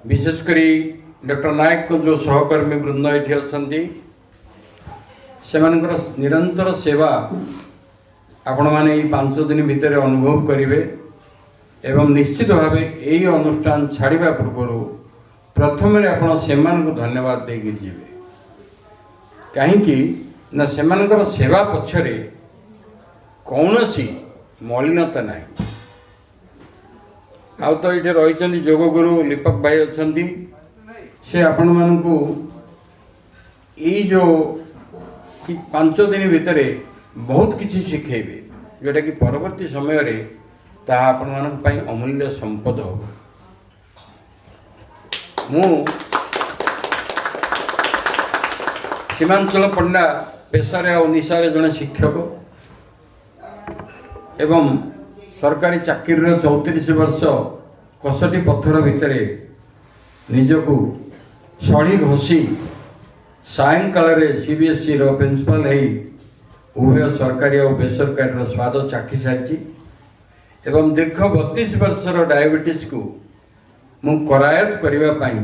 ବିଶେଷ କରି ଡକ୍ଟର ନାୟକଙ୍କ ଯେଉଁ ସହକର୍ମୀ ବୃନ୍ଦ ଏଠି ଅଛନ୍ତି, ସେମାନଙ୍କର ନିରନ୍ତର ସେବା ଆପଣମାନେ ଏଇ 5 ଦିନ ଭିତରେ ଅନୁଭବ କରିବେ ଏବଂ ନିଶ୍ଚିତ ଭାବେ ଏଇ ଅନୁଷ୍ଠାନ ଛାଡ଼ିବା ପୂର୍ବରୁ ପ୍ରଥମରେ ଆପଣ ସେମାନଙ୍କୁ ଧନ୍ୟବାଦ ଦେଇକି ଯିବେ। କାହିଁକି ନା ସେମାନଙ୍କର ସେବା ପଛରେ କୌଣସି ମଳିନତା ନାହିଁ। ଆଉ ତ ଏଇଠି ରହିଛନ୍ତି ଯୋଗଗୁରୁ ଦୀପକ ଭାଇ ଅଛନ୍ତି, ସେ ଆପଣମାନଙ୍କୁ ଏଇ ଯେଉଁ 5 ଦିନ ଭିତରେ ବହୁତ କିଛି ଶିଖେଇବେ, ଯେଉଁଟାକି ପରବର୍ତ୍ତୀ ସମୟରେ ତାହା ଆପଣମାନଙ୍କ ପାଇଁ ଅମୂଲ୍ୟ ସମ୍ପଦ ହେବ। ମୁଁ ସୀମାଞ୍ଚଳ ପଣ୍ଡା ପେଶାରେ ଆଉ ନିଶାରେ ଜଣେ ଶିକ୍ଷକ ଏବଂ ସରକାରୀ ଚାକିରିର 34 ବର୍ଷ କଷଟି ପଥର ଭିତରେ ନିଜକୁ ସଢ଼ି ଘଷି ସାୟଙ୍କାଳରେ ସିବିଏସ୍ଇର ପ୍ରିନ୍ସିପାଲ ହେଇ ଉଭୟ ସରକାରୀ ଆଉ ବେସରକାରୀର ସ୍ୱାଦ ଚାଖି ସାରିଛି ଏବଂ ଦୀର୍ଘ 32 ବର୍ଷର ଡାଇବେଟିସ୍କୁ ମୁଁ କରାୟତ କରିବା ପାଇଁ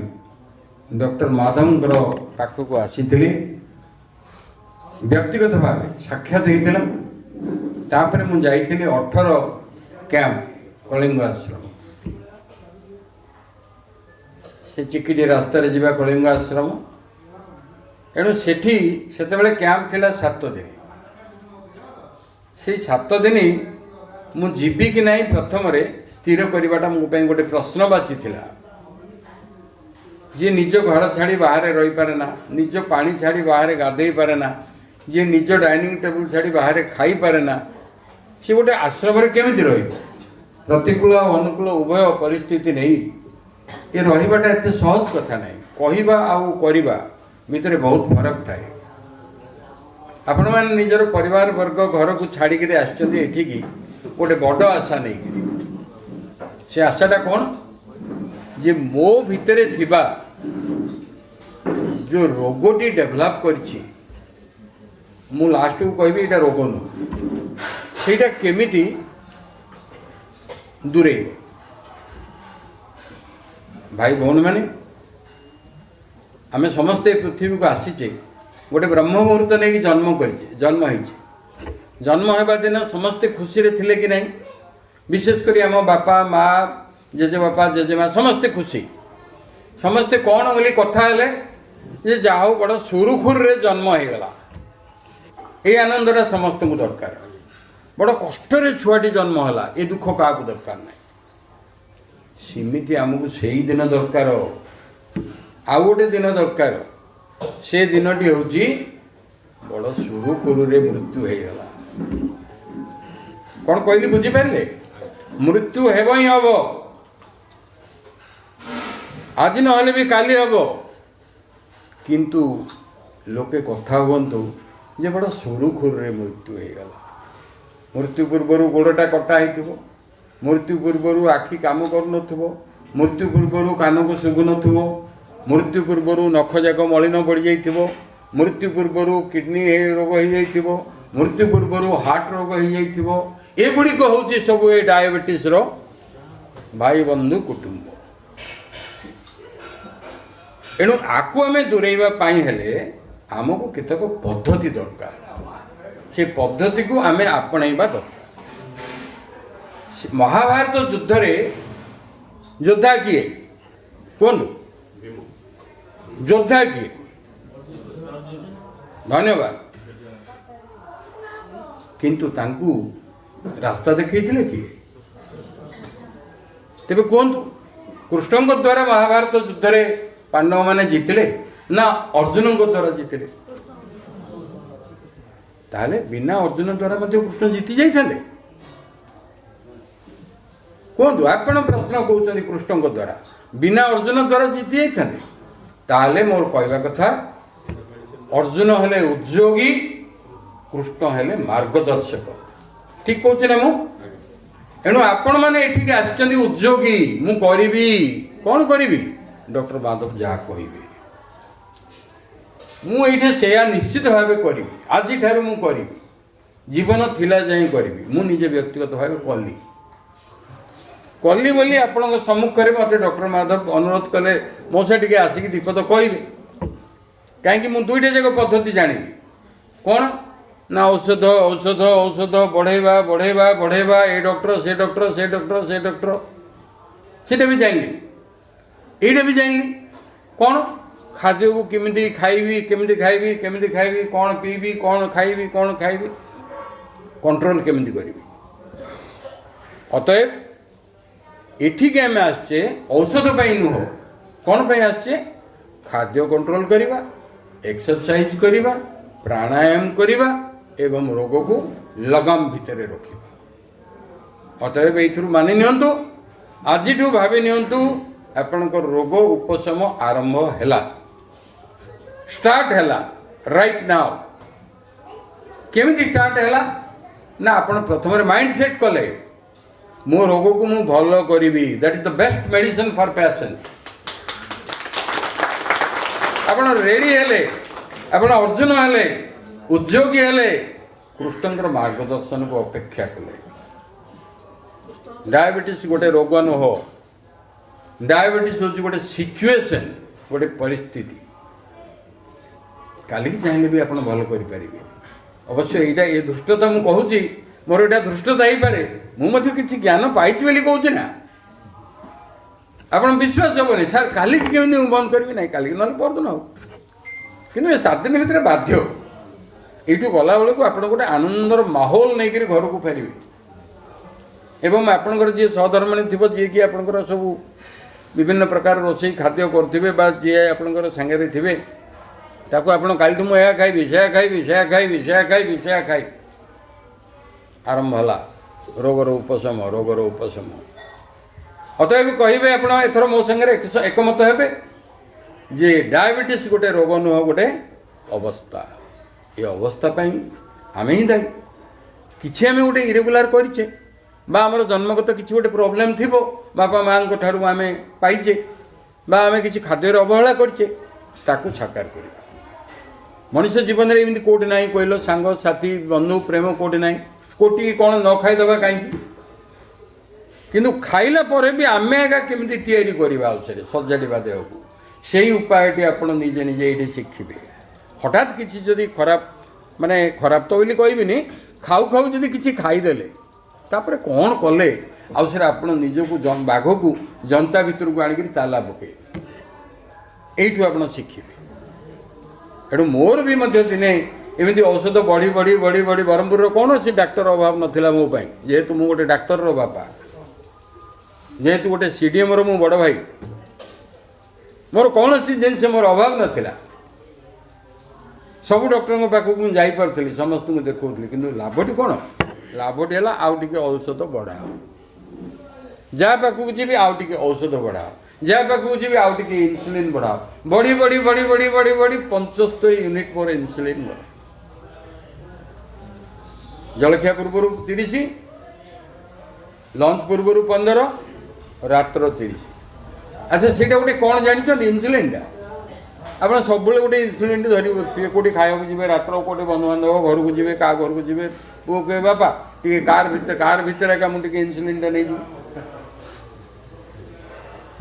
ଡକ୍ଟର ମାଧବଙ୍କର ପାଖକୁ ଆସିଥିଲି। ବ୍ୟକ୍ତିଗତ ଭାବେ ସାକ୍ଷାତ ହେଇଥିଲା। ତାପରେ ମୁଁ ଯାଇଥିଲି 18 କ୍ୟାମ୍ପ କଳିଙ୍ଗ ଆଶ୍ରମ, ସେ ଚିକିଟି ରାସ୍ତାରେ ଯିବା କଳିଙ୍ଗ ଆଶ୍ରମ। ଏଣୁ ସେଠି ସେତେବେଳେ କ୍ୟାମ୍ପ ଥିଲା 7 ଦିନ। ସେଇ 7 ଦିନ ମୁଁ ଯିବି କି ନାହିଁ ପ୍ରଥମରେ ସ୍ଥିର କରିବାଟା ମୋ ପାଇଁ ଗୋଟେ ପ୍ରଶ୍ନବାଚୀ ଥିଲା। ଯିଏ ନିଜ ଘର ଛାଡ଼ି ବାହାରେ ରହିପାରେ ନା, ନିଜ ପାଣି ଛାଡ଼ି ବାହାରେ ଗାଧୋଇ ପାରେ ନା, ଯିଏ ନିଜ ଡାଇନିଂ ଟେବୁଲ୍ ଛାଡ଼ି ବାହାରେ ଖାଇପାରେ ନା, ସେ ଗୋଟେ ଆଶ୍ରମରେ କେମିତି ରହିବ? ପ୍ରତିକୂଳ ଆଉ ଅନୁକୂଳ ଉଭୟ ପରିସ୍ଥିତି ନେଇ ଏ ରହିବାଟା ଏତେ ସହଜ କଥା ନାହିଁ। କହିବା ଆଉ କରିବା ଭିତରେ ବହୁତ ଫରକ ଥାଏ। ଆପଣମାନେ ନିଜର ପରିବାର ବର୍ଗ ଘରକୁ ଛାଡ଼ିକିରି ଆସିଛନ୍ତି ଏଠିକି ଗୋଟେ ବଡ଼ ଆଶା ନେଇକିରି। ସେ ଆଶାଟା କ'ଣ? ଯେ ମୋ ଭିତରେ ଥିବା ଯେଉଁ ରୋଗଟି ଡେଭଲପ୍ କରିଛି, ମୁଁ ଲାଷ୍ଟକୁ କହିବି ଏଇଟା ରୋଗ ନୁହଁ, ସେଇଟା କେମିତି ଦୂରେଇବ। ଭାଇ ଭଉଣୀମାନେ, ଆମେ ସମସ୍ତେ ଏ ପୃଥିବୀକୁ ଆସିଛେ ଗୋଟେ ବ୍ରହ୍ମ ମୁହୂର୍ତ୍ତ ନେଇକି ଜନ୍ମ କରିଛେ, ଜନ୍ମ ହେଇଛେ। ଜନ୍ମ ହେବା ଦିନ ସମସ୍ତେ ଖୁସିରେ ଥିଲେ କି ନାହିଁ? ବିଶେଷ କରି ଆମ ବାପା ମା, ଜେଜେବାପା ଜେଜେମା ସମସ୍ତେ ଖୁସି। ସମସ୍ତେ କ'ଣ ବୋଲି କଥା ହେଲେ ଯେ ଯାହା ହଉ ବଡ଼ ସୁରୁଖୁରୁରେ ଜନ୍ମ ହେଇଗଲା। ଏଇ ଆନନ୍ଦଟା ସମସ୍ତଙ୍କୁ ଦରକାର। ବଡ଼ କଷ୍ଟରେ ଛୁଆଟି ଜନ୍ମ ହେଲା, ଏ ଦୁଃଖ କାହାକୁ ଦରକାର ନାହିଁ। ସେମିତି ଆମକୁ ସେଇ ଦିନ ଦରକାର, ଆଉ ଗୋଟେ ଦିନ ଦରକାର। ସେ ଦିନଟି ହେଉଛି ବଡ଼ ସୁରୁଖୁରୁରେ ମୃତ୍ୟୁ ହେଇଗଲା। କ'ଣ କହିଲି ବୁଝିପାରିଲେ? ମୃତ୍ୟୁ ହେବ ହିଁ ହେବ, ଆଜି ନହେଲେ ବି କାଲି ହେବ। କିନ୍ତୁ ଲୋକେ କଥା ହୁଅନ୍ତୁ ଯେ ବଡ଼ ସୁରୁଖୁରୁରେ ମୃତ୍ୟୁ ହେଇଗଲା। ମୃତ୍ୟୁ ପୂର୍ବରୁ ଗୋଡ଼ଟା କଟା ହେଇଥିବ, ମୃତ୍ୟୁ ପୂର୍ବରୁ ଆଖି କାମ କରୁନଥିବ, ମୃତ୍ୟୁ ପୂର୍ବରୁ କାନକୁ ଶୁଭୁନଥିବ, ମୃତ୍ୟୁ ପୂର୍ବରୁ ନଖ ଯାକ ମଳିନ ପଡ଼ିଯାଇଥିବ, ମୃତ୍ୟୁ ପୂର୍ବରୁ କିଡ଼ନୀ ରୋଗ ହେଇଯାଇଥିବ, ମୃତ୍ୟୁ ପୂର୍ବରୁ ହାର୍ଟ ରୋଗ ହେଇଯାଇଥିବ। ଏଗୁଡ଼ିକ ହେଉଛି ସବୁ ଏ ଡାଇବେଟିସ୍ର ଭାଇ ବନ୍ଧୁ କୁଟୁମ୍ବ। ଏଣୁ ଆକୁ ଆମେ ଦୂରେଇବା ପାଇଁ ହେଲେ ଆମକୁ କେତେକ ପଦ୍ଧତି ଦରକାର। ସେ ପଦ୍ଧତିକୁ ଆମେ ଆପଣେଇବା ଦରକାର। ମହାଭାରତ ଯୁଦ୍ଧରେ ଯୋଦ୍ଧା କିଏ କୁହନ୍ତୁ? ଯୋଦ୍ଧା କିଏ? ଧନ୍ୟବାଦ। କିନ୍ତୁ ତାଙ୍କୁ ରାସ୍ତା ଦେଖେଇଥିଲେ କିଏ? ତେବେ କୁହନ୍ତୁ, କୃଷ୍ଣଙ୍କ ଦ୍ୱାରା ମହାଭାରତ ଯୁଦ୍ଧରେ ପାଣ୍ଡବମାନେ ଜିତିଲେ ନା ଅର୍ଜୁନଙ୍କ ଦ୍ୱାରା ଜିତିଲେ? ତାହେଲେ ବିନା ଅର୍ଜୁନ ଦ୍ୱାରା ମଧ୍ୟ କୃଷ୍ଣ ଜିତି ଯାଇଥାନ୍ତେ? କୁହନ୍ତୁ, ଆପଣ ପ୍ରଶ୍ନ କହୁଛନ୍ତି କୃଷ୍ଣଙ୍କ ଦ୍ୱାରା, ବିନା ଅର୍ଜୁନ ଦ୍ୱାରା ଜିତି ଯାଇଥାନ୍ତେ? ତାହେଲେ ମୋର କହିବା କଥା, ଅର୍ଜୁନ ହେଲେ ଉଦ୍ୟୋଗୀ, କୃଷ୍ଣ ହେଲେ ମାର୍ଗଦର୍ଶକ। ଠିକ କହୁଛି ନା ମୁଁ? ଏଣୁ ଆପଣମାନେ ଏଠିକି ଆସିଛନ୍ତି ଉଦ୍ୟୋଗୀ, ମୁଁ କରିବି। କ'ଣ କରିବି? ଡକ୍ଟର ମାଧବ ଯାହା କହିବେ ମୁଁ ଏଇଠି ସେୟା ନିଶ୍ଚିତ ଭାବେ କରିବି। ଆଜିଠାରୁ ମୁଁ କରିବି, ଜୀବନ ଥିଲା ଯାଏଁ କରିବି। ମୁଁ ନିଜେ ବ୍ୟକ୍ତିଗତ ଭାବେ କଲି। କଲି ବୋଲି ଆପଣଙ୍କ ସମ୍ମୁଖରେ ମୋତେ ଡକ୍ଟର ମାଧବ ଅନୁରୋଧ କଲେ ମୋ ସେ ଟିକେ ଆସିକି ବିପଦ କହିବେ। କାହିଁକି ମୁଁ ଦୁଇଟା ଯାକ ପଦ୍ଧତି ଜାଣିଲି। କ'ଣ ନା ଔଷଧ ଔଷଧ ଔଷଧ ବଢ଼େଇବା ବଢ଼େଇବା ବଢ଼େଇବା, ଏ ଡକ୍ଟର ସେ ଡକ୍ଟର ସେ ଡକ୍ଟର ସେ ଡକ୍ଟର, ସେଇଟା ବି ଜାଣିଲି, ଏଇଟା ବି ଜାଣିଲି। କ'ଣ ଖାଦ୍ୟକୁ କେମିତି ଖାଇବି, କେମିତି ଖାଇବି, କେମିତି ଖାଇବି, କ'ଣ ପିଇବି, କ'ଣ ଖାଇବି, କ'ଣ ଖାଇବି, କଣ୍ଟ୍ରୋଲ କେମିତି କରିବି। ଅତଏବ ଏଠିକି ଆମେ ଆସିଛେ ଔଷଧ ପାଇଁ ନୁହଁ, କ'ଣ ପାଇଁ ଆସିଛେ? ଖାଦ୍ୟ କଣ୍ଟ୍ରୋଲ କରିବା, ଏକ୍ସରସାଇଜ କରିବା, ପ୍ରାଣାୟାମ କରିବା ଏବଂ ରୋଗକୁ ଲଗାମ ଭିତରେ ରଖିବା। ଅତଏବ ଏଇଥିରୁ ମାନି ନିଅନ୍ତୁ, ଆଜିଠୁ ଭାବି ନିଅନ୍ତୁ ଆପଣଙ୍କ ରୋଗ ଉପଶମ ଆରମ୍ଭ ହେଲା, ଷ୍ଟାର୍ଟ ହେଲା ରାଇଟ୍ now. କେମିତି ଷ୍ଟାର୍ଟ ହେଲା ନା ଆପଣ ପ୍ରଥମରେ ମାଇଣ୍ଡ ସେଟ୍ କଲେ ମୋ ରୋଗକୁ ମୁଁ ଭଲ କରିବି। That is the best medicine for patient. ଆପଣ ରେଡ଼ି ହେଲେ, ଆପଣ ଅର୍ଜୁନ ହେଲେ, ଉଦ୍ୟୋଗୀ ହେଲେ, କୃଷ୍ଣଙ୍କର ମାର୍ଗଦର୍ଶନକୁ ଅପେକ୍ଷା କଲେ। ଡାଇବେଟିସ୍ ଗୋଟେ ରୋଗ ନୁହଁ, ଡାଇବେଟିସ୍ ହେଉଛି ଗୋଟେ ସିଚୁଏସନ୍, ଗୋଟେ ପରିସ୍ଥିତି। କାଲିକି ଚାହିଁଲେ ବି ଆପଣ ଭଲ କରିପାରିବେ। ଅବଶ୍ୟ ଏଇଟା ଏ ଧୃଷ୍ଟତା ମୁଁ କହୁଛି, ମୋର ଏଇଟା ଧୃଷ୍ଟତା ହେଇପାରେ, ମୁଁ ମଧ୍ୟ କିଛି ଜ୍ଞାନ ପାଇଛି ବୋଲି କହୁଛି ନା। ଆପଣ ବିଶ୍ୱାସ ହେବନି ସାର୍, କାଲିକି କେମିତି ମୁଁ ବନ୍ଦ କରିବି? ନାହିଁ, କାଲିକି ନହେଲେ ପରଦିନ ହଉ, କିନ୍ତୁ ଏ 7 ଦିନ ଭିତରେ ବାଧ୍ୟ। ଏଇଠୁ ଗଲାବେଳକୁ ଆପଣ ଗୋଟେ ଆନନ୍ଦର ମାହୋଲ ନେଇକରି ଘରକୁ ଫେରିବେ ଏବଂ ଆପଣଙ୍କର ଯିଏ ସହଧର୍ମିଣୀ ଥିବ, ଯିଏକି ଆପଣଙ୍କର ସବୁ ବିଭିନ୍ନ ପ୍ରକାର ରୋଷେଇ ଖାଦ୍ୟ କରୁଥିବେ ବା ଯିଏ ଆପଣଙ୍କର ସାଙ୍ଗରେ ଥିବେ, ତାକୁ ଆପଣ କାଲିଠୁ ମୁଁ ଏହା ଖାଇବି, ସେୟା ଖାଇବି, ସେୟା ଖାଇବି, ସେୟା ଖାଇବି, ସେୟା ଖାଇବି। ଆରମ୍ଭ ହେଲା ରୋଗର ଉପଶମ, ରୋଗର ଉପଶମ। ଅତଏବ କହିବେ ଆପଣ ଏଥର ମୋ ସାଙ୍ଗରେ ଏକମତ ହେବେ ଯେ ଡାଇବେଟିସ୍ ଗୋଟେ ରୋଗ ନୁହଁ, ଗୋଟେ ଅବସ୍ଥା। ଏ ଅବସ୍ଥା ପାଇଁ ଆମେ ହିଁ ଦାୟୀ। କିଛି ଆମେ ଗୋଟେ ଇରେଗୁଲାର କରିଛେ ବା ଆମର ଜନ୍ମଗତ କିଛି ଗୋଟେ ପ୍ରୋବ୍ଲେମ୍ ଥିବ, ବାପା ମାଆଙ୍କ ଠାରୁ ଆମେ ପାଇଛେ, ବା ଆମେ କିଛି ଖାଦ୍ୟରେ ଅବହେଳା କରିଛେ, ତାକୁ ସାକାର କରିବା। ମଣିଷ ଜୀବନରେ ଏମିତି କେଉଁଠି ନାହିଁ କହିଲ, ସାଙ୍ଗସାଥି ବନ୍ଧୁ ପ୍ରେମ କେଉଁଠି ନାହିଁ, କେଉଁଠି କ'ଣ ନ ଖାଇଦେବା କାହିଁକି? କିନ୍ତୁ ଖାଇଲା ପରେ ବି ଆମେ ଏକା କେମିତି ତିଆରି କରିବା, ଆଉ ସେଠି ସଜାଡ଼ିବା ଦେହକୁ, ସେଇ ଉପାୟଟି ଆପଣ ନିଜେ ନିଜେ ଏଇଠି ଶିଖିବେ। ହଠାତ୍ କିଛି ଯଦି ଖରାପ, ମାନେ ଖରାପ ତ ବୋଲି କହିବିନି, ଖାଉ ଖାଉ ଯଦି କିଛି ଖାଇଦେଲେ ତାପରେ କ'ଣ କଲେ, ଆଉ ସେଟା ଆପଣ ନିଜକୁ ବାଘକୁ ଜନ୍ତା ଭିତରକୁ ଆଣିକରି ତାଲା ପକେଇବେ, ଏଇଠୁ ଆପଣ ଶିଖିବେ। ଏଣୁ ମୋର ବି ମଧ୍ୟ ଦିନେ ଏମିତି ଔଷଧ ବଢ଼ି ବଢ଼ି ବଢ଼ି ବଢ଼ି, ବ୍ରହ୍ମପୁରର କୌଣସି ଡାକ୍ତର ଅଭାବ ନଥିଲା ମୋ ପାଇଁ, ଯେହେତୁ ମୁଁ ଗୋଟେ ଡାକ୍ତରର ବାପା, ଯେହେତୁ ଗୋଟେ CDMର ମୁଁ ବଡ଼ ଭାଇ, ମୋର କୌଣସି ଜିନିଷ ମୋର ଅଭାବ ନଥିଲା। ସବୁ ଡକ୍ଟରଙ୍କ ପାଖକୁ ମୁଁ ଯାଇପାରୁଥିଲି, ସମସ୍ତଙ୍କୁ ଦେଖାଉଥିଲି, କିନ୍ତୁ ଲାଭଟି କ'ଣ? ଲାଭଟି ହେଲା ଆଉ ଟିକେ ଔଷଧ ବଢ଼ାଅ, ଯାହା ପାଖକୁ ଯିବି ଆଉ ଟିକେ ଔଷଧ ବଢ଼ାଅ, ଯାହା ପାଖକୁ ଯିବି ଆଉ ଟିକେ ଇନ୍ସୁଲିନ୍ ବଢ଼ାଅ, ବଢ଼ି ବଢ଼ି ବଢ଼ି ବଢ଼ି ବଢ଼ି ବଢ଼ି 75 ୟୁନିଟ୍ ମୋର ଇନ୍ସୁଲିନ୍ ଗଲା। ଜଳଖିଆ ପୂର୍ବରୁ 30, ଲଞ୍ଚ ପୂର୍ବରୁ 15, ରାତ୍ର 30। ଆଚ୍ଛା, ସେଇଟା ଗୋଟେ କ'ଣ ଜାଣିଛନ୍ତି ଇନ୍ସୁଲିନ୍ଟା? ଆପଣ ସବୁବେଳେ ଗୋଟେ ଇନ୍ସୁଲିନ୍ଟି ଧରି ବସିଥିବେ, କେଉଁଠି ଖାଇବାକୁ ଯିବେ ରାତ୍ର, କେଉଁଠି ବନ୍ଧୁବାନ୍ଧବ ଘରକୁ ଯିବେ, କାହା ଘରକୁ ଯିବେ, ପୁଅ କହିବେ ବାପା ଟିକେ କାର୍ ଭିତରେ ଏକା ମୁଁ ଟିକେ ଇନ୍ସୁଲିନ୍ଟା ନେଇଯିବି।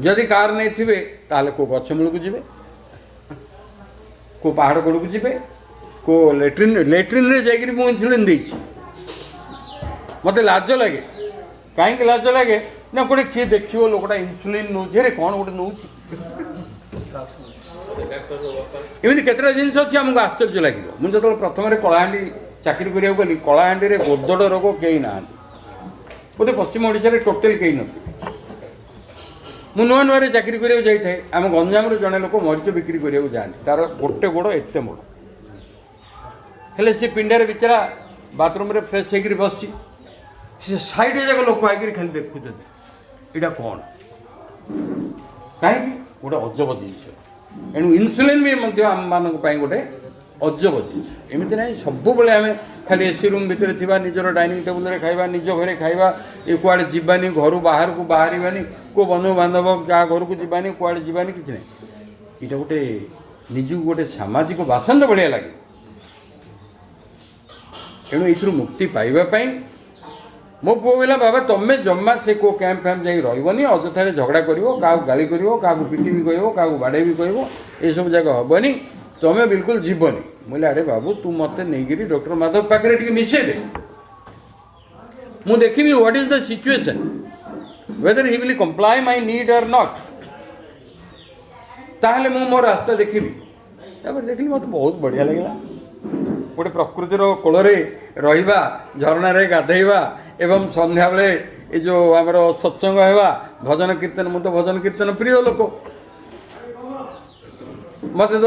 ଯଦି କାର୍ ନେଇଥିବେ ତାହେଲେ କେଉଁ ଗଛ ମୂଳକୁ ଯିବେ, କେଉଁ ପାହାଡ଼ କଡ଼କୁ ଯିବେ, କେଉଁ ଲେଟ୍ରିନ୍ରେ ଯାଇକରି ମୁଁ ଇନ୍ସୁଲିନ୍ ଦେଇଛି। ମୋତେ ଲାଜ ଲାଗେ। କାହିଁକି ଲାଜ ଲାଗେ ନା, ଗୋଟେ କିଏ ଦେଖିବ ଲୋକଟା ଇନ୍ସୁଲିନ୍ ନେଉଛି, ଆରେ କ'ଣ ଗୋଟେ ନେଉଛି। ଏମିତି କେତେଟା ଜିନିଷ ଅଛି ଆମକୁ ଆଶ୍ଚର୍ଯ୍ୟ ଲାଗିବ। ମୁଁ ଯେତେବେଳେ ପ୍ରଥମରେ କଳାହାଣ୍ଡି ଚାକିରି କରିବାକୁ ଗଲି, କଳାହାଣ୍ଡିରେ ଗୋଦଡ଼ ରୋଗ କେହି ନାହାନ୍ତି, ବୋଧେ ପଶ୍ଚିମ ଓଡ଼ିଶାରେ ଟୋଟାଲ୍ କେହି ନଥିଲେ। ମୁଁ ନୂଆ ନୂଆରେ ଚାକିରି କରିବାକୁ ଯାଇଥାଏ। ଆମ ଗଞ୍ଜାମରୁ ଜଣେ ଲୋକ ମରିଚ ବିକ୍ରି କରିବାକୁ ଯାଆନ୍ତି, ତାର ଗୋଟେ ଗୋଡ଼ ଏତେ ମୋଡ଼, ହେଲେ ସେ ପିଣ୍ଡାରେ ବିଚରା ବାଥରୁମ୍ରେ ଫ୍ରେଶ୍ ହେଇକିରି ବସିଛି, ସେ ସାଇଡ଼୍ ଯାକ ଲୋକ ହେଇକିରି ଖାଲି ଦେଖୁଛନ୍ତି ଏଇଟା କ'ଣ, କାହିଁକି ଗୋଟେ ଅଜବ ଜିନିଷ। ଏଣୁ ଇନ୍ସୁଲିନ୍ ବି ମଧ୍ୟ ଆମମାନଙ୍କ ପାଇଁ ଗୋଟେ ଅଜବ ଜିନିଷ। ଏମିତି ନାହିଁ ସବୁବେଳେ ଆମେ ଖାଲି ଏସି ରୁମ୍ ଭିତରେ ଥିବା, ନିଜର ଡାଇନିଂ ଟେବୁଲ୍ରେ ଖାଇବା, ନିଜ ଘରେ ଖାଇବା, ଏ କୁଆଡ଼େ ଯିବାନି, ଘରୁ ବାହାରକୁ ବାହାରିବାନି, କେଉଁ ବନ୍ଧୁବାନ୍ଧବ କାହା ଘରକୁ ଯିବାନି, କୁଆଡ଼େ ଯିବାନି, କିଛି ନାହିଁ। ଏଇଟା ଗୋଟେ ନିଜକୁ ଗୋଟେ ସାମାଜିକ ବାସନ୍ଦ ଭଳିଆ ଲାଗେ। ଏଣୁ ଏଇଥିରୁ ମୁକ୍ତି ପାଇବା ପାଇଁ ମୋ ପୁଅ କହିଲା, ବାବା, ତମେ ଜମା ସେ କେଉଁ କ୍ୟାମ୍ପ ଫ୍ୟାମ୍ପ ଯାଇକି ରହିବନି, ଅଯଥାରେ ଝଗଡ଼ା କରିବ, କାହାକୁ ଗାଳି କରିବ, କାହାକୁ ପିଟି ବି କହିବ, କାହାକୁ ବାଡ଼େଇ ବି କହିବ, ଏସବୁ ଯାକ ହେବନି, ତମେ ବିଲକୁଲ ଯିବନି। ମୁଁ କହିଲି, ଆରେ ବାବୁ, ତୁ ମୋତେ ନେଇକିରି ଡକ୍ଟର ମାଧବ ପାଖରେ ଟିକେ ମିଶେଇ ଦେ, ମୁଁ ଦେଖିବି what is the situation, whether he will comply my need or not, ତାହେଲେ ମୁଁ ମୋ ରାସ୍ତା ଦେଖିବି। ତାପରେ ଦେଖିଲି, ମୋତେ ବହୁତ ବଢ଼ିଆ ଲାଗିଲା। ଗୋଟେ ପ୍ରକୃତିର କୋଳରେ ରହିବା, ଝରଣାରେ ଗାଧେଇବା ଏବଂ ସନ୍ଧ୍ୟାବେଳେ ଏ ଯେଉଁ ଆମର ସତ୍ସଙ୍ଗ ହେବା, ଭଜନ କୀର୍ତ୍ତନ। ମୁଁ ତ ଭଜନ କୀର୍ତ୍ତନ ପ୍ରିୟ ଲୋକ, ମୋତେ ତ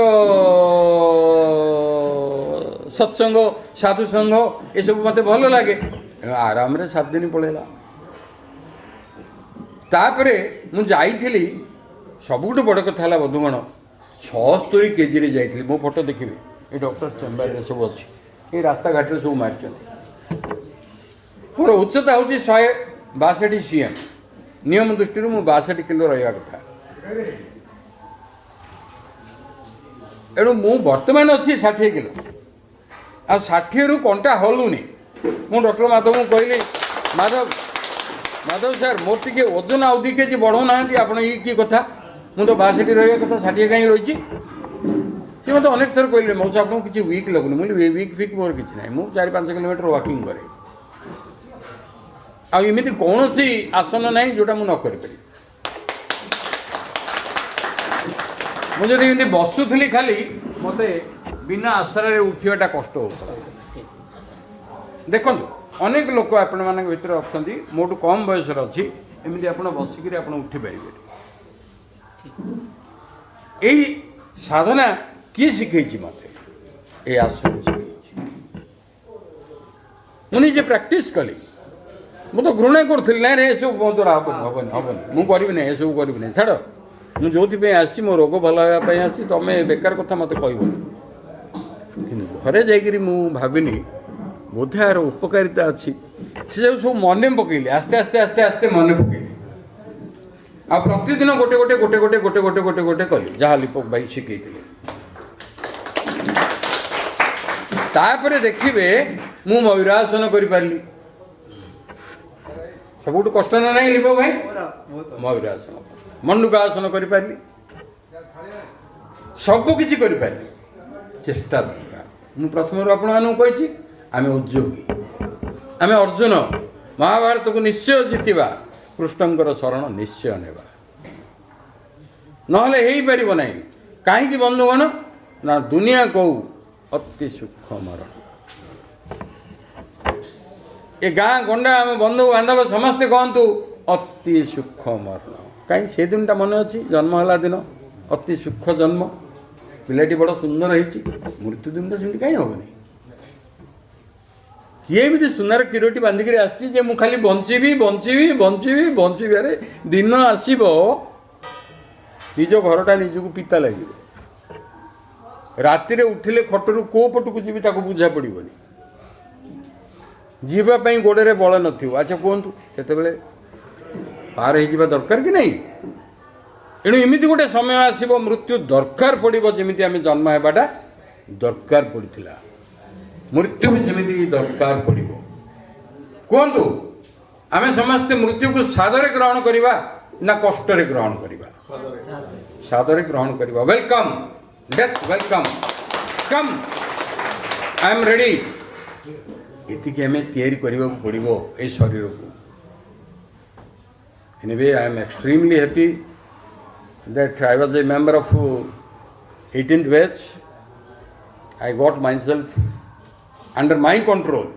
ସତ୍ସଙ୍ଗ, ସାଧୁ ସଂଘ ଏସବୁ ମୋତେ ଭଲ ଲାଗେ। ଆରାମରେ 7 ଦିନ ପଳେଇଲା। ତାପରେ ମୁଁ ଯାଇଥିଲି। ସବୁଠୁ ବଡ଼ କଥା ହେଲା ବନ୍ଧୁଗଣ, 76 କେଜିରେ ଯାଇଥିଲି। ମୋ ଫଟୋ ଦେଖିବେ, ଏ ଡକ୍ଟର ଚେମ୍ବରରେ ସବୁ ଅଛି, ଏଇ ରାସ୍ତାଘାଟରେ ସବୁ ମାରିଛନ୍ତି। ମୋର ଉଚ୍ଚତା ହେଉଛି 162 ସିଏମ୍। ନିୟମ ଦୃଷ୍ଟିରୁ ମୁଁ 62 କିଲୋ ରହିବା କଥା। ଏଣୁ ମୁଁ ବର୍ତ୍ତମାନ ଅଛି 60 କିଲୋ, ଆଉ 60ରୁ କଣ୍ଟା ହଲୁନି। ମୁଁ ଡକ୍ଟର ମାଧବଙ୍କୁ କହିଲି, ମାଧବ, ମାଧବ ସାର୍, ମୋର ଟିକେ ଓଜନ ଆଉ 2 କେଜି ବଢ଼ଉନାହାନ୍ତି ଆପଣ। ଇଏ କି କଥା? ମୁଁ ତ 62 ରହିବା କଥା, 60 କାହିଁ ରହିଛି? ସେ ମୋତେ ଅନେକ ଥର କହିଲେ, ମଉସା, ଆପଣଙ୍କୁ କିଛି ୱିକ୍ ଲାଗୁନି? ମୁଁ କହିଲି, ୱିକ୍ ଫିକ୍ ମୋର କିଛି ନାହିଁ। ମୁଁ 4-5 କିଲୋମିଟର ୱାକିଂ କରେ, ଆଉ ଏମିତି କୌଣସି ଆସନ ନାହିଁ ଯେଉଁଟା ମୁଁ ନ କରିପାରିବି। ମୁଁ ଯଦି ଏମିତି ବସୁଥିଲି ଖାଲି, ମୋତେ ବିନା ଆଶ୍ରୟରେ ଉଠିବାଟା କଷ୍ଟ ହେଉଥିଲା। ଦେଖନ୍ତୁ, ଅନେକ ଲୋକ ଆପଣମାନଙ୍କ ଭିତରେ ଅଛନ୍ତି, ମୋଠୁ କମ୍ ବୟସର ଅଛି, ଏମିତି ଆପଣ ବସିକିରି ଆପଣ ଉଠିପାରିବେନି। ଏଇ ସାଧନା କିଏ ଶିଖେଇଛି ମୋତେ? ଏଇ ଆସନ ଶିଖେଇଛି। ମୁଁ ନିଜେ ପ୍ରାକ୍ଟିସ୍ କଲି। ମୁଁ ତ ଘୃଣା କରୁଥିଲି, ନାଇଁ ରେ, ଏସବୁ ମୋ ଦ୍ୱାରା ହେବନି, ହେବନି, ହେବନି, ମୁଁ କରିବି ନାହିଁ, ଏସବୁ କରିବି ନାହିଁ, ଛାଡ଼। ମୁଁ ଯେଉଁଥିପାଇଁ ଆସିଛି, ମୋ ରୋଗ ଭଲ ହେବା ପାଇଁ ଆସିଛି, ତମେ ବେକାର କଥା ମୋତେ କହିବନି। କିନ୍ତୁ ଘରେ ଯାଇକରି ମୁଁ ଭାବିଲି, ବୋଧେ ଏହାର ଉପକାରିତା ଅଛି। ସେ ସବୁ ମନେ ପକେଇଲି, ଆସ୍ତେ ଆସ୍ତେ ଆସ୍ତେ ଆସ୍ତେ ମନେ ପକେଇଲି, ଆଉ ପ୍ରତିଦିନ ଗୋଟେ ଗୋଟେ ଗୋଟେ ଗୋଟେ ଗୋଟେ ଗୋଟେ ଗୋଟେ ଗୋଟେ କଲି, ଯାହା ଲିପକ ଭାଇ ଶିଖେଇଥିଲେ। ତାପରେ ଦେଖିବେ, ମୁଁ ମୟୂରାସନ କରିପାରିଲି। ସବୁଠୁ କଷ୍ଟ ନା ନାହିଁ ଲିପକ ଭାଇ? ମୟୂରାସନ, ମଣ୍ଡୁକାସନ କରିପାରିଲି, ସବୁ କିଛି କରିପାରିଲି। ଚେଷ୍ଟା ଦରକାର। ମୁଁ ପ୍ରଥମରୁ ଆପଣମାନଙ୍କୁ କହିଛି, ଆମେ ଉଦ୍ୟୋଗୀ, ଆମେ ଅର୍ଜୁନ। ମହାଭାରତକୁ ନିଶ୍ଚୟ ଜିତିବା, କୃଷ୍ଣଙ୍କର ଶରଣ ନିଶ୍ଚୟ ନେବା, ନହେଲେ ହେଇପାରିବ ନାହିଁ। କାହିଁକି ବନ୍ଧୁଗଣ? ନା ଦୁନିଆ କହୁ ଅତି ସୁଖ ମରଣ। ଏ ଗାଁ ଗଣ୍ଡା, ଆମ ବନ୍ଧୁ ବାନ୍ଧବ ସମସ୍ତେ କହନ୍ତୁ ଅତି ସୁଖ ମରଣ। କାହିଁ ସେ ଦିନଟା ମନେ ଅଛି, ଜନ୍ମ ହେଲା ଦିନ ଅତି ସୁଖ ଜନ୍ମ, ପିଲାଟି ବଡ଼ ସୁନ୍ଦର ହେଇଛି। ମୃତ୍ୟୁ ଦିନଟା ସେମିତି କାହିଁ ହେବନି? କିଏ ଏମିତି ସୁନାର କିରୋଟି ବାନ୍ଧିକିରି ଆସିଛି ଯେ ମୁଁ ଖାଲି ବଞ୍ଚିବି, ବଞ୍ଚିବି, ବଞ୍ଚିବି, ବଞ୍ଚିବି? ଆରେ, ଦିନ ଆସିବ ନିଜ ଘରଟା ନିଜକୁ ପିତା ଲାଗିବ। ରାତିରେ ଉଠିଲେ ଖଟରୁ କେଉଁ ପଟକୁ ଯିବି ତାକୁ ବୁଝା ପଡ଼ିବନି, ଯିବା ପାଇଁ ଗୋଡ଼ରେ ବଳ ନଥିବ। ଆଚ୍ଛା କୁହନ୍ତୁ, ସେତେବେଳେ ପାର ହେଇଯିବା ଦରକାର କି ନାହିଁ? ଏଣୁ ଏମିତି ଗୋଟେ ସମୟ ଆସିବ, ମୃତ୍ୟୁ ଦରକାର ପଡ଼ିବ। ଯେମିତି ଆମେ ଜନ୍ମ ହେବାଟା ଦରକାର ପଡ଼ିଥିଲା, ମୃତ୍ୟୁ ବି ସେମିତି ଦରକାର ପଡ଼ିବ। କୁହନ୍ତୁ, ଆମେ ସମସ୍ତେ ମୃତ୍ୟୁକୁ ସାଦରେ ଗ୍ରହଣ କରିବା ନା କଷ୍ଟରେ ଗ୍ରହଣ କରିବା? ସାଦରେ ଗ୍ରହଣ କରିବା। Welcome death, welcome, come, I am ready. ଏତିକି ଆମେ ତିଆରି କରିବାକୁ ପଡ଼ିବ ଏଇ ଶରୀରକୁ। Anyway, I am extremely happy that I was a member of 18th batch. I got myself under my control.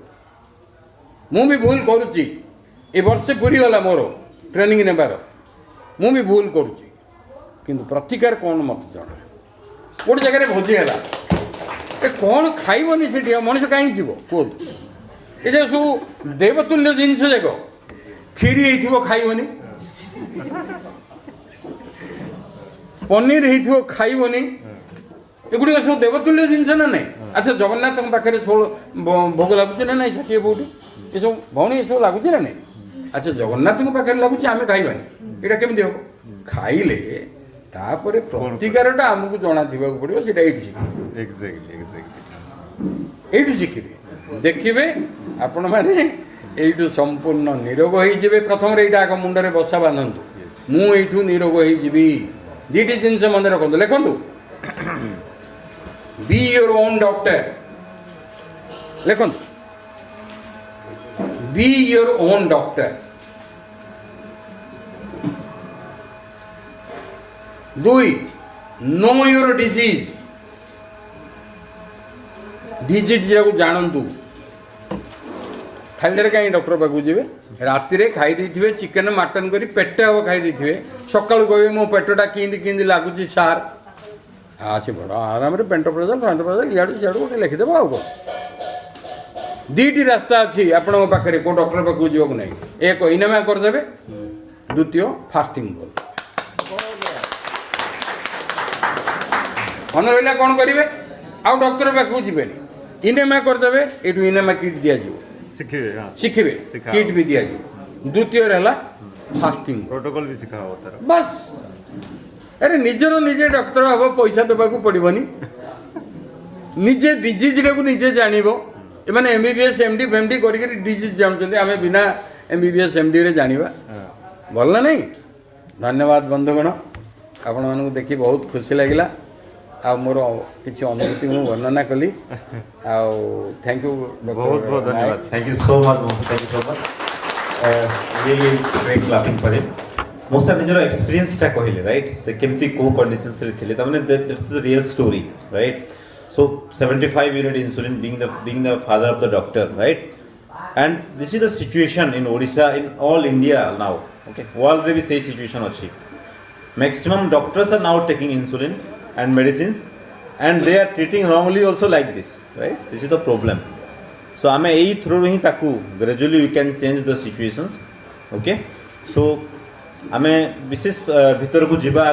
ମୁଁ ବି ଭୁଲ କରୁଛି। ଏ ବର୍ଷେ ପୁରିଗଲା ମୋର ଟ୍ରେନିଂ ନେବାର, ମୁଁ ବି ଭୁଲ କରୁଛି, କିନ୍ତୁ ପ୍ରତିକାର କ'ଣ ମୋତେ ଜଣା। ଗୋଟେ ଜାଗାରେ ଭୋଜି ହେଲା, ଏ କ'ଣ ଖାଇବନି ସେଠି? ଆଉ ମଣିଷ କାହିଁକି ଯିବ କୁହନ୍ତୁ? ଏ ଯେ ସବୁ ଦେବତୁଲ୍ୟ ଜିନିଷ ଯାକ, କ୍ଷୀରି ହେଇଥିବ ଖାଇବନି, ପନିର ହେଇଥିବ ଖାଇବନି, ଏଗୁଡ଼ିକ ସବୁ ଦେବତୁଲ୍ୟ ଜିନିଷ ନା ନାହିଁ? ଆଚ୍ଛା, ଜଗନ୍ନାଥଙ୍କ ପାଖରେ ଷୋଳ ଭୋଗ ଲାଗୁଛି ନା ନାହିଁ? 60 ପଉଟି ଏସବୁ ଭଉଣୀ, ଏସବୁ ଲାଗୁଛି ନା ନାହିଁ? ଆଚ୍ଛା, ଜଗନ୍ନାଥଙ୍କ ପାଖରେ ଲାଗୁଛି, ଆମେ ଖାଇବାନି, ଏଇଟା କେମିତି ହେବ? ଖାଇଲେ ତାପରେ ପ୍ରତିକାରଟା ଆମକୁ ଜଣା ଥିବାକୁ ପଡ଼ିବ। ସେଇଟା ଏଇଠି ଶିଖିବେ। ଏକ୍ଜାକ୍ଟଲି ଏକ୍ଜାକ୍ଟଲି ଏଇଠି ଶିଖିବେ। ଦେଖିବେ ଆପଣମାନେ, ଏଇଠୁ ସମ୍ପୂର୍ଣ୍ଣ ନିରୋଗ ହେଇଯିବେ। ପ୍ରଥମରେ ଏଇଟା ଆଗ ମୁଣ୍ଡରେ ବସା ବାନ୍ଧନ୍ତୁ, ମୁଁ ଏଇଠୁ ନିରୋଗ ହେଇଯିବି। ଦୁଇଟି ଜିନିଷ ମନେ ରଖନ୍ତୁ, ଲେଖନ୍ତୁ, be your own doctor। ଲେଖନ୍ତୁ, be your own doctor। ଦୁଇ, know your disease। ଡିଜିଜ୍ଟାକୁ ଜାଣନ୍ତୁ। ଖାଲିଟାରେ କାହିଁକି ଡକ୍ଟର ପାଖକୁ ଯିବେ? ରାତିରେ ଖାଇ ଦେଇଥିବେ ଚିକେନ୍ ମାଟନ୍ କରି ପେଟେ ହବ ଖାଇ ଦେଇଥିବେ, ସକାଳୁ କହିବେ ମୋ ପେଟଟା କେମିତି କେମିତି ଲାଗୁଛି ସାର୍। ସେ ବଡ଼ ଆରାମରେ ପେଣ୍ଟୋପ୍ରାଜଲ୍ ଫେଣ୍ଟୋପ୍ରାଜଲ୍ ଇଆଡ଼ୁ ସିଆଡ଼ୁ ଗୋଟେ ଲେଖିଦେବ ଆଉ କ'ଣ। ଦୁଇଟି ରାସ୍ତା ଅଛି ଆପଣଙ୍କ ପାଖରେ, କେଉଁ ଡକ୍ଟର ପାଖକୁ ଯିବାକୁ ନାହିଁ। ଏକ, ଇନେମା କରିଦେବେ, ଦ୍ୱିତୀୟ ଫାଷ୍ଟିଂ କରିଦେବେ। ମନେ ରହିଲା କ'ଣ କରିବେ? ଆଉ ଡକ୍ଟର ପାଖକୁ ଯିବେନି, ଇନେମା କରିଦେବେ। ଏଇଠୁ ଇନେମା କିଟ୍ ଦିଆଯିବ, ଶିଖିବେ, ହଁ। ଶିଖିବେ, ଶିଖା। କିଟ୍ ବି ଦିଆଯିବ। ଦ୍ୱିତୀୟରେ ହେଲା ଫାଷ୍ଟିଂ। ପ୍ରୋଟୋକଲ୍ ବି ଶିଖା ହବ ତାର। ବାସ୍। ଆରେ ନିଜର ନିଜେ ଡକ୍ଟର ହବ, ପଇସା ଦେବାକୁ ପଡ଼ିବନି। ନିଜେ ଡିଜିଜ୍ଟାକୁ ନିଜେ ଜାଣିବ। ଏମାନେ ଏମବିବିଏସ୍, ଏମଡି ଫେମଡି କରିକିରି ଡିଜିଜ୍ ଜାଣୁଛନ୍ତି, ଆମେ ବିନା ଏମବିବିଏସ୍ ଏମଡିରେ ଜାଣିବା ଭଲ ନା ନାହିଁ? ଧନ୍ୟବାଦ ବନ୍ଧୁଗଣ, ଆପଣମାନଙ୍କୁ ଦେଖି ବହୁତ ଖୁସି ଲାଗିଲା। ଆଉ ମୋର କିଛି ଅନୁଭୂତି ମୁଁ ବର୍ଣ୍ଣନା କଲି। ଆଉ thank you. ବହୁତ ବହୁତ ଧନ୍ୟବାଦ। Thank you so much, thank you so much, really great clapping for him। ମଉସା ନିଜର ଏକ୍ସପିରିଏନ୍ସଟା କହିଲେ, ରାଇଟ୍? ସେ କେମିତି କେଉଁ କଣ୍ଡିସନ୍ସରେ ଥିଲେ, ତାମାନେ that's the real story, right? So 75 unit insulin, being the father of the doctor, right? And this is the situation in Odisha, in all India now, okay? ୱାର୍ଲଡରେ ବି ସେଇ situation ଅଛି। Maximum doctors are now taking insulin and medicines, and they are treating wrongly also like this, right? This is the problem. So ଆମେ ଏଇ ଥ୍ରୁରୁ ହିଁ ତାକୁ gradually we can change the situations, okay? So ଆମେ ବିଶେଷ ଭିତରକୁ ଯିବା।